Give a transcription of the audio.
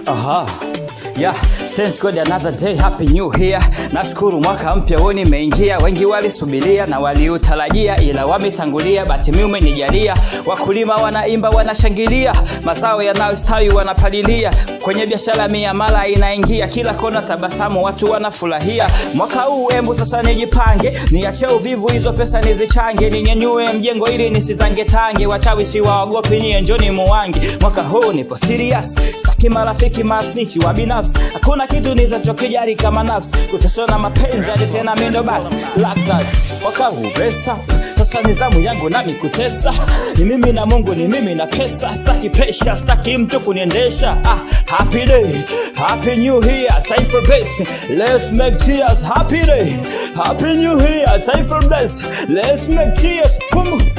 Aha. Yeah, thanks God, another day, happy new year. Nashukuru mwaka mpya huu nimeingia, wengi walisubiria na waliutarajia, ila wametangulia, but mimi umenijalia. Wakulima wanaimba wanashangilia, mazao yanayostawi wanapalilia, kwenye biashara miamala inaingia, kila kona tabasamu, watu wanafurahia. Mwaka huu embu sasa nijipange, niache uvivu, hizo pesa nizichange, ninyanyue mjengo ili nisitangetange, wachawi siwaogopi, nyie njoni muwangi. Mwaka huu nipo serious, sitaki marafiki masnichi wa binafsi, hakuna kitu nitachokijali kama nafsi, kuteswa na mapenzi hadi tena mendo basi like that. Mwaka huu bless up, sasa ni zamu yangu nami kutesa, ni mimi na Mungu, ni mimi na pesa, sitaki pressure, sitaki mtu kuniendesha. Ah, happy day, happy new year, time for bless, let's make cheers. Happy day, happy new year, time for bless, let's make cheers. Boom.